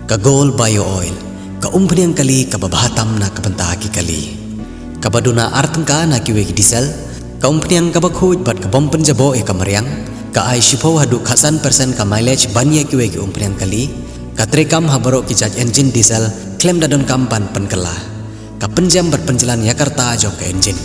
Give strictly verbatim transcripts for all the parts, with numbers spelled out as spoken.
Ka Gold Bio Oil, ka umphniang kali kaba bha tam na ka bynta ki kali. Kaba duna ar tyngka na kiwei ki diesel, ka umphniang kaba khuid bad ka bym pynjaboh ïa ka mariang, ka ai shiphew haduh khatsan percent ka mileage ban ïa kiwei ki umphniang kali, ka treikam ha baroh ki jait engine diesel, khlem da donkam ban pynkylla. Ka pynjem bad pynjlan ïa ka rta jong ka engine.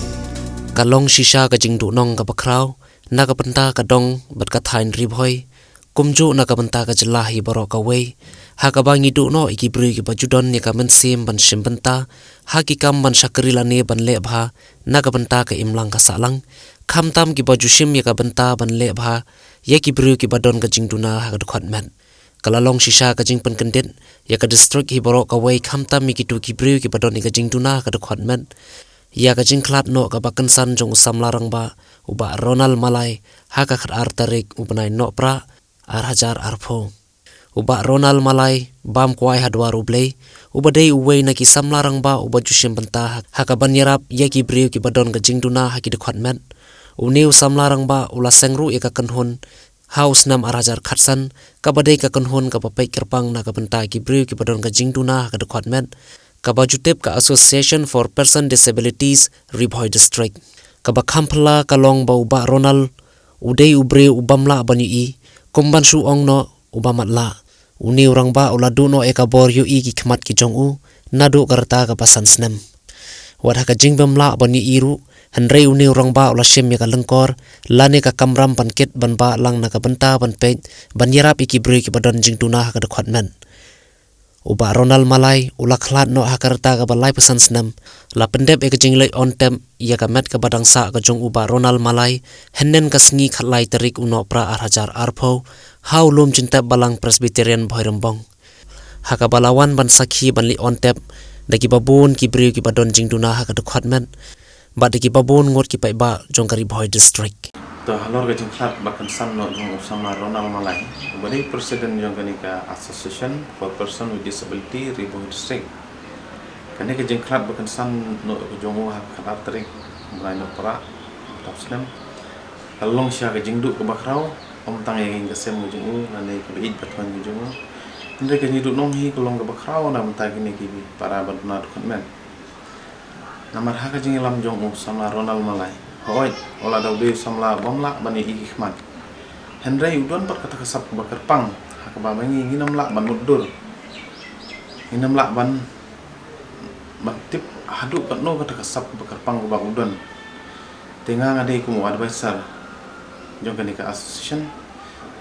Ka long shisha ka jingduhnong kaba khraw na ka bynta ka dong bad ka thaiñ Ri Bhoi, kumjuh na ka bynta ka jylla hi baroh kawei, ha kaba ngi duh noh ïa ki briew kiba ju don ïa ka mynsiem ban shim bynta ha ki kam ban shakri lane ban leh bha na ka bynta ka imlang ka sahlang, khamtam kiba ju shim ïa ka bynta ban leh bha ïa ki briew kiba don ka jingduna ha ka dkhot met. Ka la long shisha ka jingpynkyndit ïa ka district hi baroh kawei, khamtam ïa kito ki briew kiba don ïa ka jingduna ha ka dkhot met ïa ka jingkhlad noh kaba kynsan jong u samla rangbah u Bah Ronald Malai ha ka khatar tarik u bnai Nohprah ar hajar arphew. U Bah Ronald Malai, bam kwai ha dwar U Blei, uba dei uwei na ki samla rangbah uba ju shim bynta ha, ha ka ban ïarap ïa ki briew kiba don ka jingduna ha ki dkhot met. Une u samla rangbah u la seng ruh ïa ka kynhun ha u snem ar hajar khatsan, kaba dei ka kynhun kaba peit kyrpang na ka bynta ki briew kiba don ka jingduna ha ka dkhot met, kaba ju tip ka Association for Person Disabilities Ri Bhoi District. Kaba kham phylla ka long ba u Bah Ronald u dei u briew u bym lah ban ïohi, kum ban shu ong noh u bym matlah. Une u rangbah u la duh noh ïa ka bor ïohi ki khmat ki jong u naduh ka rta kaba san snem. Wat ha ka jingbym lah ban ïohi ruh, hynrei une u rangbah u la shim ïa ka lyngkor lane ka kamram ban kit ban bah lang na ka bynta ban peit ban ïarap ïa ki briew kiba don jingduna ha ka dkhot met. U Bah Ronald Malai u la khlad noh ha ka rta kaba laiphew san snem. La pyndep ïa ka jingleit on tep ïa ka met kaba dang sah ka jong u Bah Ronald Malai hynnin ka sngi khatlai tarik u Nohprah ar hajar arphew ha u lum jingtep Balang Presbyterian Bhoirymbong. Ha kaba la wan ban sakhi ban leit on tep da kiba bun ki briew kiba don jingduna ha ka dkhot met bad da kiba bun ngut ki paidbah jong ka Ri Bhoi District. To halor ka jingkhlad ba kynsan noh jong u samla Ronald Malai, uba dei president jong kane ka Association for Person with Disability Ri Bhoi District. Kane ka jingkhlad ba kynsan noh jong u ha ka khatar tarik u bnai Nohprah, tap snem, ka long shisha ka jingduh kaba khraw, ym tang ïa ka ïing ka sem ka jong u lane kaba ïeit ba thoiñ ka jong u. Hynrei ka jingduhnong hi ka long kaba khraw na bynta kine ki para ba duna dkhot met. Namar ha ka jingïalam jong u samla Ronald Malai, hooid, u la dei u samla bym lah ban ïohi ki khmat. Hynrei u don pat kata ka sap kaba kyrpang ha kaba ma ngi ngim lah ban mutdur, ngim lah ban, ban tip haduh katno kata ka sap kaba kyrpang kaba u don. Te nga nga dei kum u advisor jong kane ka association.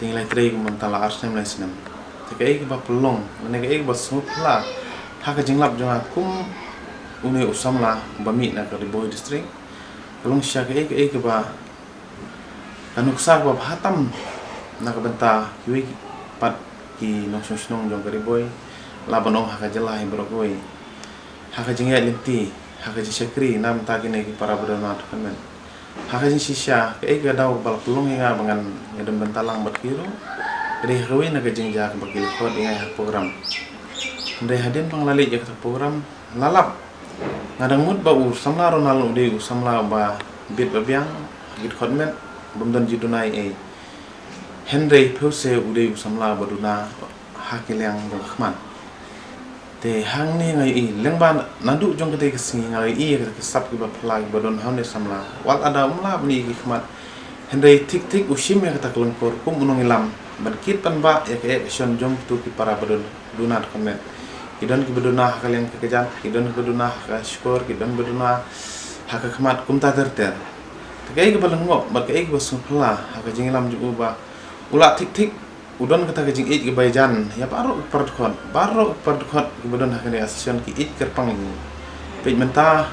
Te ngi la trei kum mynta la ar snem lai snem. Te kaei kaba pynlong lane kaei kaba sngewphylla ha ka jinglap jong nga kum une u samla ba mih na ka Ri Bhoi District, ka long shisha kaei kaei kaba, ka nuksa kaba bha tam na ka bynta kiwei pat ki nongshong shnong jong ka Ri Bhoi, la ban ong ha ka jylla hi baroh kawei. Ha ka jingïaid lynti, ha ka jingshakri na bynta kine ki para ba duna dkhot met. Ha ka jingshisha, kaei ka daw ba la pynlong ïa nga ba ngan ïadon bynta lang bad ki ruh, ka dei ha kawei na ka jingjia kaba ki la khot ïa nga ha program. Hynrei hadien ba nga la leit ïa kata ka program, la lap, nga dang mut ba u samla Ronald u dei u samla ba bit ba biang ha ki dkhot met, bym don jingduna ei ei. Hynrei phew se u dei u samla ba duna ha ki liang jong ka khmat. Te hangne nga ïohi lyngba naduh jong katei ka sngi nga ïohi ïa ka sap kiba phylla kiba don ha une u samla. Wat lada um lah ban ïohi ki khmat, hynrei thik thik u shim ïa kata ka lyngkor kum u nongïalam ban kit ban bah ïa ka action jong kito ki para ba don duna dkhot met. Ki don kiba duna ha ka liang ka kjat, ki don kiba duna ha ka shkor, ki don ba duna ha ka khmat, kumta ter ter. Te kaei kaba lyngngoh bad kaei kaba sngewphylla ha ka jingïalam jong u ba u lah thik thik u don kata ka jingïeit kaba ïajan ïa baroh ki para dkhot, baroh ki para dkhot kiba don ha kane ka association ki ïeit kyrpang ïa u. Peit mynta,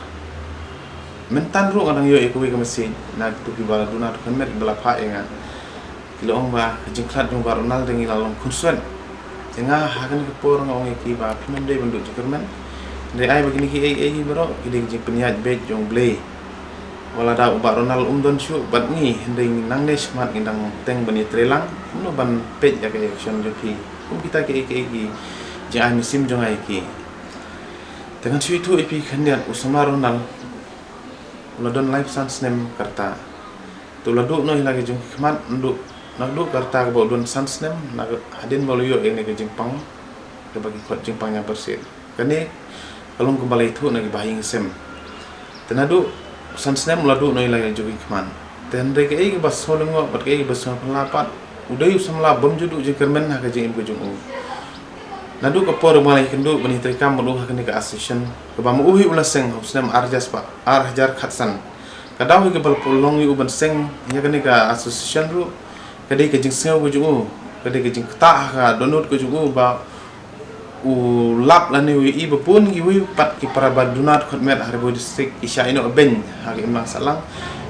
mynta ruh nga dang ïoh ïa kawei ka message na kito kiba la duna dkhot met ba la phah ïa nga. Ki la ong ba ka jingkhlad jong u Bah Ronald te ngi la long khunswet. Te nga ha kane ka por nga ong ïa ki ba phin ym dei ban duh jingkyrmen. Hynrei ai ba kine kiei kiei baroh ki dei ka jingpynïaid beit jong U Blei. Wat lada u Bah Ronald um don shuh bad ngi, hynrei ngi nangne shakhmat ngi dang teng ban ïatreilang kumno ban peit ïa ka action jong phi kum kita kiei kiei ki jingai mynsiem jong nga ïa ki. Te ngan shu ïathuh ïa phi khyndiat, u samla Ronald u la don laiphew san snem ka rta. Te u la duh noh ïa la ka jong ki khmat, naduh, naduh ka rta kaba u don san snem, na ka, hadien ba u la ïoh ïa kane ka jingpang. kaba ki khot jingpang ïa pyrshit. Kane ka long kumba la ïathuh na ki bahaïing sem. Te naduh san snem u la duh noh ïa la jong ki khmat. Te hynrei kaei kaba sngewlyngngoh bad kaei kaba sngewphylla pat, u dei u samla bym ju duh jingkyrmen ha ka jingim ka jong u. Naduh ka por ba la ïakynduh ban ïatreikam bad u ha kane ka association, kaba ma u hi u la seng ha u snem ar hajar spah, ar hajar khatsan. Ka daw hi kaba la pynlong ïa u ban seng ïa kane ka association ruh, ka dei ka jingsngew ka jong u, ka dei ka jingktah ha ka dohnud ka jong u ba u lap lane u ïohi ba bun kiwei pat ki para ba duna dkhot met ha Ri Bhoi District ki shah ïehnoh beiñ ha ka imlang sahlang,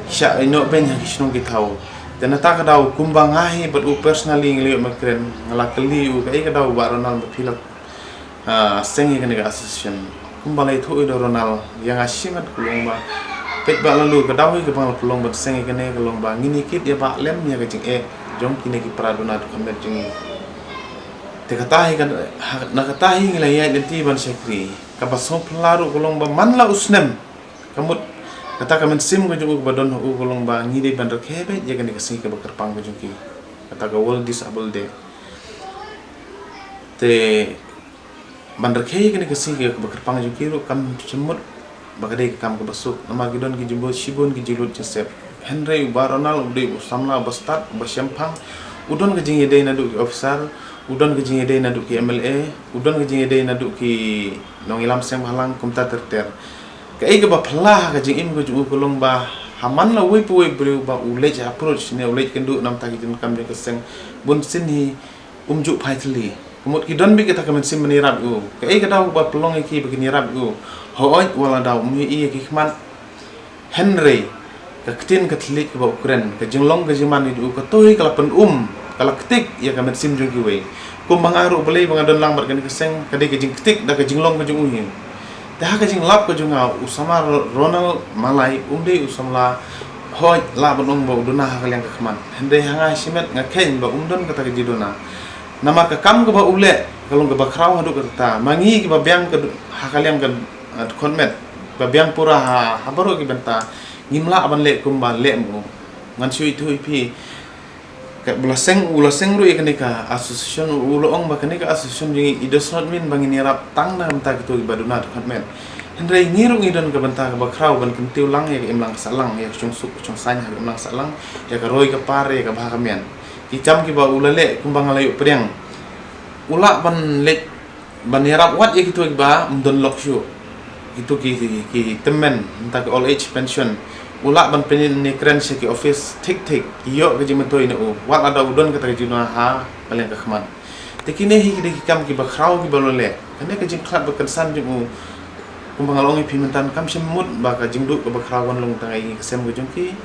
ki shah ïehnoh beiñ ha ki shnong ki thaw. Te nangta ka daw kumba nga hi bad u personally ngi la ïoh ban kren, nga la kylli u kaei ka daw Bah Ronald ba phi la, ah, seng ïa kane ka association. Kumba la ïathuh ïa u Ronald ïa nga shimet, ka long ba peit Bah Laloo, ka daw hi kaba nga la pynlong ban seng ïa kane ka long ba ngin ïakit ïa ba lem ïa ka jingeh jong kine ki para duna dkhot met jong ngi. Te kata hi ka, ha, na kata hi ngi la ïaid lynti ban shakri. Kaba sngewphylla ruh ka long ba man la u snem, ka mut kata ka mynsiem ka jong u kaba don ha u ka long ba ngi dei ban rakhe beit ïa kane ka sngi kaba kyrpang ka jong ki, kata ka World Disable Day. Te ban rakhe ïa kane ka sngi kaba kyrpang jong ki ruh kam shym mut ba ka dei ka kam kaba suk, namar ki don ki jingbuh shibun ki jinglut jingsep. Hynrei u Bah Ronald u dei u samla uba stad, uba shemphang, u don ka jingïadei naduh ki officer, u don ka jingïadei naduh ki M L A, u don ka jingïadei naduh ki nongïalam seng bhalang kumta ter ter. Kaei kaba phylla ha ka jingim ka jong u ka long ba ha man la uwei pa uwei u briew ba u leit approach ne u leit kynduh namar ki jingkam jong ka seng, bunsien hi um ju phai thylli. Ka mut ki don beit kata ka mynsiem ban ïarap ïa u. Kaei ka daw ba pynlong ïa ki ba kin ïarap ïa u? Hooid, wat la daw um ïohi ïa ki khmat, hynrei ka ktien ka thylliej kaba u kren, ka jinglong ka jingman ka jong u, kato hi ka la pynum, ka la ktik ïa ka mynsiem jong kiwei. Kumba nga ruh balei ba nga don lang bad kane ka seng, ka dei ka jingktik da ka jinglong ka jong u hi. Te ha ka jinglap ka jong nga, u samla Ro-, Ronald Malai um dei u samla, hooid, lah ban ong ba u duna ha ka liang ka khmat, hynrei ha nga shimet nga kheiñ ba um don kata ka jingduna. Namar ka kam kaba u leh ka long kaba khraw haduh katta. Ma ngi kiba biang ka du-, ha ka liang ka, ah, dkhot met, ba biang pura ha, ha baroh ki bynta, ngim lah ban leh kumba leh ma u. Ngan shu ïathuh ïa phi, ka, ba la seng, u la seng ruh ïa kane ka association, u la ong ba kane ka association jong ngi, it does not mean ba ngin ïarap tang na ka bynta kito kiba duna dkhot met. Hynrei ngi ruh ngi don ka bynta kaba khraw ban kyntiew lang ïa ka imlang ka sahlang, ïa ka shongsuk ka shongsaiñ ha ka imlang ka sahlang, ïa ka roi ka par, ïa ka bha ka miat. Ki kam kiba u la leh kumba nga la ïoh pdiang, u lah ban leit ban ïarap wat ïa kito kiba ym don lok shuh, kito ki, ki, ki tymmen, mynta ki old age pension. U lah ban pynïakren sha ki office thik thik, ki ïoh ka jingmyntoi na u, wat lada u don kata ka jingduna ha ka liang ka khmat. Te kine hi ki dei ki kam kiba khraw kiba u la leh. Kane ka jingkhlad ba kynsan jong u, kumba nga la ong ïa phi mynta, kam shym mut ba ka jingduh kaba khraw kan long tang ïa ka sem ka jong ki.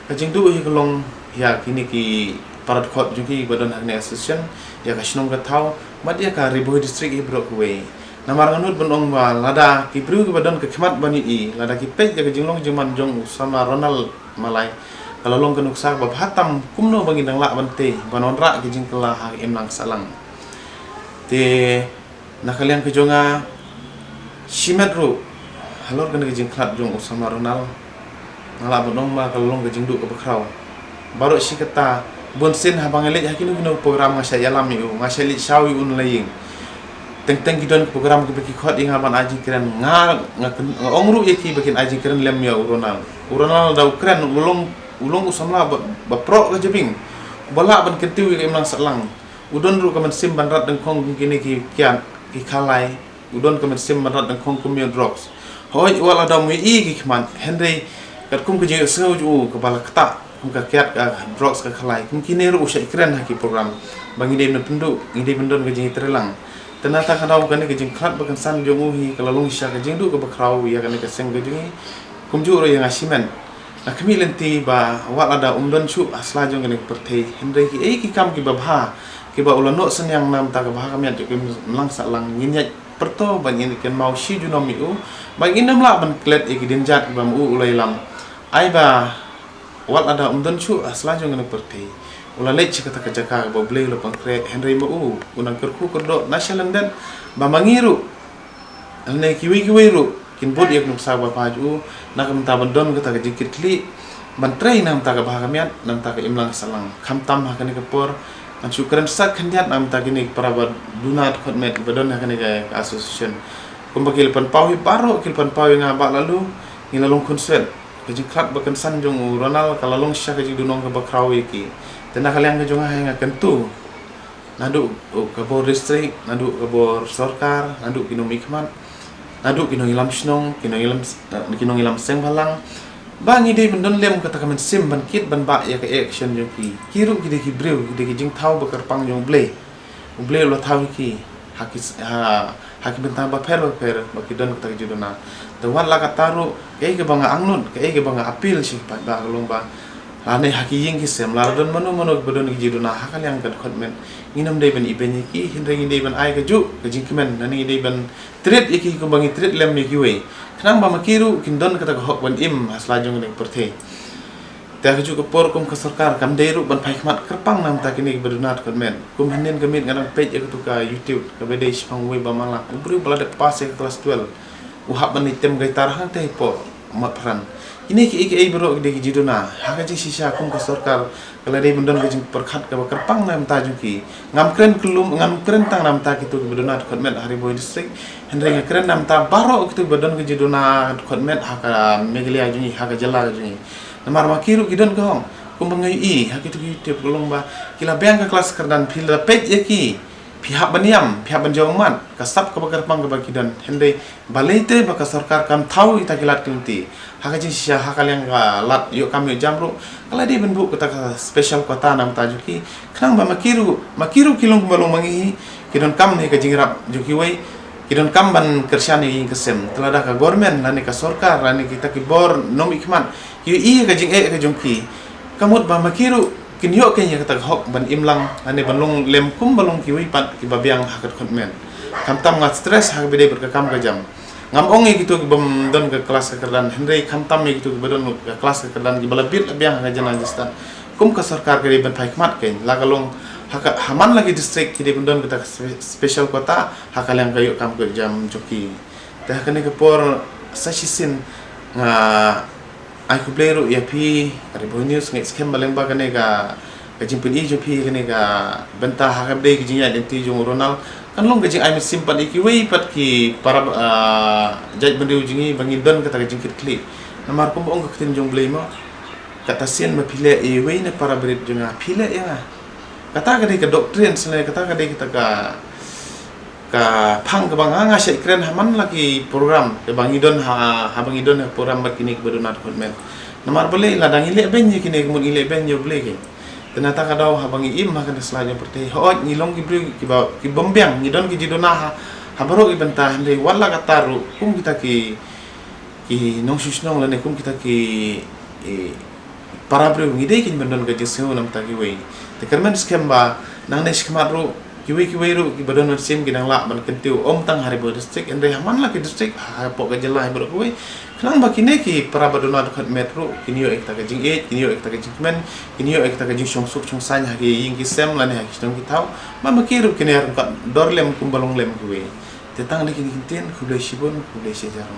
Ka jingduh hi ka long ïa kine ki para dkhot jong ki ba don ha kane ka association, ïa ka shnong ka thaw, bad ïa ka Ri Bhoi District hi baroh kawei. Namar nga nud ban ong ba lada ki briew kiba don ka khmat ban ïohi, lada ki peit ïa ka jinglong jingman jong u samla Ronald Malai, ka la long ka nuksa kaba bha tam kumno ba ngin dang lah ban tei ban wanrah ki jingkylla ha ka imlang ka sahlang. Te na ka liang ka jong nga, shimet ruh halor kane ka jingkhlad jong u samla Ronald, nga lah ban ong ba ka la long ka jingduh kaba khraw. Baroh shi katta, bunsien haba nga leit ha kino kino program nga shait ïalam ïa u, nga shait leit shaw ïa u na la ïing. Teng teng ki don ki program kiba ki khot ïa nga ban ai jingkren, nga, nga kyn-, nga ong ruh ïa ki ba kin ai jingkren lem ïa u Ronald. U Ronald da u kren, u long, u long u samla ba, ba proh ka jabieng, uba lah ban kyntiew ïa ka imlang sahlang. U don ruh ka mynsiem ban rat dyngkhong kum kine ki kiad ki khalai. U don ka mynsiem ban rat dyngkhong kum ïa u drugs. Hooid, wat lada um ïohi ki khmat, hynrei katkum ka jingïohsngew jong u kaba la ktah kum ka kiad ka drugs ka khalai, kum kine ruh u shait kren ha ki program ba ngi dei ban pynduh, ngi dei ban don ka jingïatreilang. Te nangta ka daw kane ka jingkhlad ba kynsan jong u hi ka la long shisha ka jingduh kaba khraw ïa kane ka seng ka jong ngi, kumjuh ruh ïa nga shimet. Nga khmih lynti ba wat lada um don shuh ha sla jong kane ka pyrthei, hynrei kiei ki kam kiba bha kiba u la noh synñiang na ka bynta ka bha ka miat jong ka imlang sahlang, ngin ïaid pyrto ba ngin kynmaw shi junom ïa u, ba ngin ym lah ban klet ïa ki dienjat kiba ma u u la ïalam. Ai ba wat lada um don shuh ha sla jong kane ka pyrthei, u la leit sha kata ka jaka kaba U Blei u la pynkhreh, hynrei ma u u nang kyrkhu kyrdoh na sha lyndet ba ma ngi ruh, lane kiwei kiwei ruh kin bud ïa ka nuksa ba bha jong u na ka bynta ban don kata ka jingkitkhlieh ban trei na ka bynta ka bha ka miat, na ka bynta ka imlang sahlang. Khamtam ha kane ka por Ngan shu kren sa khyndiat namar ta kine ki para ba duna dkhot met ba don ha kane ka association. Kumba ki la pynpaw hi baroh ki la pynpaw ïa nga ba la lu ngi la long khunswet. Ka jingkhlad ba kynsan jong u Ronald ka la long sha ka jingdunong kaba khraw ïa ki. Te na ka liang ka jong nga hi nga kyntu naduh ka bor district, naduh ka bor sorkar, naduh ki nongmihkhmat, naduh ki nongïalam shnong, ki nongïalam, ki nongïalam seng bhalang. Ba ngi dei ban don lem kata ka mynsiem ban kit ban bah ïa ka action jong ki. Ki ruh ki dei ki briew, ki dei ki jingthaw ba kyrpang jong U Blei. U Blei u la thaw ïa ki ha ki, ha, ha ki bynta bapher bapher ba ki don kata ka jingduna. Te wat la kata ruh kaei kaba nga angnud, kaei kaba nga appeal sha ki paidbah ka long ba lane ha ki ïing ki sem la don mano mano kiba don ki jingduna ha ka liang ka dkhot met, ngim dei ban ibeiñ ïa ki, hynrei ngi dei ban ai kajuh ka jingkmen, lane ngi dei ban treat ïa ki kumba ngi treat lem ïa kiwei. Khnang ba ma ki ruh kin don kata ka hok ban im ha sla jong kane ka pyrthei. Te ha kajuh ka por kum ka sorkar kam dei ruh ban phai khmat kyrpang namar ta kine kiba duna dkhot met. Kum hynnin ka miet nga dang peit ïa katu ka YouTube kaba dei shaphang uwei ba man la, u briew ba la dep pass ïa ka klas twelve, u hap ban leit tem guitar hangtei hapoh Mawpran. Kine kiei kiei baroh ki dei ki jingduna. Ha ka jingshisha kum ka sorkar ka la dei ban don ka jingpyrkhat kaba kyrpang namar ta jong ki. Ngam kren kyllum, ngam kren tang namar ta kitu kiba duna dkhot met ha Ri Bhoi District, hynrei nga kren namar ta baroh kitu kiba don ka jingduna dkhot met ha ka Meghalaya jong ngi, ha ka jylla jong ngi. Namar ma ki ruh ki don ka hok. Kumba nga ïohi ha kitu ki YouTube ka long ba ki la biang ka klas kyrdan, phi la peit ïa ki, phi hap ban ïam, phi hap ban jawmat. Ka sap kaba kyrpang kaba ki don, hynrei balei te ba ka sorkar kam thaw ïa kita ki lad ki lynti? Ha ka jingshisha ha ka liang ka lad ïoh kam ïoh jam ruh ka la dei ban buh kata ka special quota namar ta jong ki. Khnang ba ma ki ruh, ma ki ruh ki long kumba long ma ngi hi, ki donkam ïa ka jingïarap jong kiwei, ki donkam ban kyrshan ïa ka ïing ka sem. Te lada ka government lane ka sorkar lane kita ki bor nongmihkhmat ki ïohi ïa ka jingeh ka jong ki, ka mut ba ma ki ruh kin ïoh kein ïa kata ka hok ban im lang lane ban long lem kumba long kiwei pat kiba biang ha ka dkhot met. Khamtam nga stress ha kaba ïadei bad ka kam ka jam. Ngam ong ïa kitu kibym don ka klas ka kyrdan, hynrei khamtam ïa kitu kiba don ka klas ka kyrdan kiba la bit la biang ha ka jylla Jaiñtia. Kum ka sorkar ka dei ban phai khmat kein, la ka long ha ka, ha man la ki district ki dei ban don kata ka spe-, special quota ha ka liang ka ïoh kam ka ïoh jam jong ki. Te ha kane ka por sa shisien nga ai khublei ruh ïa phi, Ri Bhoi News, nga ngeit skhem ba lyngba kane ka, ka jingpyni jong phi kane ka bynta ha kaba dei ka jingïaid lynti jong u Ronald, kan long ka jingai mynsiem pat ïa kiwei pat ki para, ah, jaitbynriew jong ngi ba ngin don kata ka jingkitkhlieh. Namar kumba ong ka ktien jong U Blei mo, kata sien ba phi leh ïa iwei na para barit jong nga, phi leh ïa nga. Kata ka dei ka doctrine, sene kata ka dei kata ka ka phang kaba nga nga shait kren ha man la ki program kaba ngi don ha, haba ngi don ha program bad kine kiba duna dkhot met. Namar balei? Lada ngi leh beiñ ïa kine, ka mut ngi leh beiñ ïa U Blei kein. Te nangta ka daw haba ngi im ha kane ka sla jong pyrthei, hooid ngi long ki briew kiba, kibym biang, ngi don ki jingduna ha, ha baroh ki bynta, hynrei wat la katta ruh kum kita ki, ki nongshong shnong lane kum kita ki, eh, para briew ngi dei kein ban don ka jingsngew namar ta kiwei. Te kyrmen skhem ba nangne shakhmat ruh kiwei kiwei ruh kiba don mynsiem ki dang lah ban kyntiew, ym tang ha Ri Bhoi District, hynrei ha man la ki district hapoh ka jylla hi baroh kawei, khnang ba kine ki para ba duna dkhot met ruh kin ïoh ïa kata ka jingïeit, kin ïoh ïa kata ka jingkmen, kin ïoh ïa kata ka jingshongsuk shongsaiñ ha ki ïing ki sem lane ha ki shnong ki thaw, ba ma ki ruh kin ïa ryngkat dor lem kumba long lem kiwei. Te tang dei kine ki ktien, khublei shibun, khublei shihajar.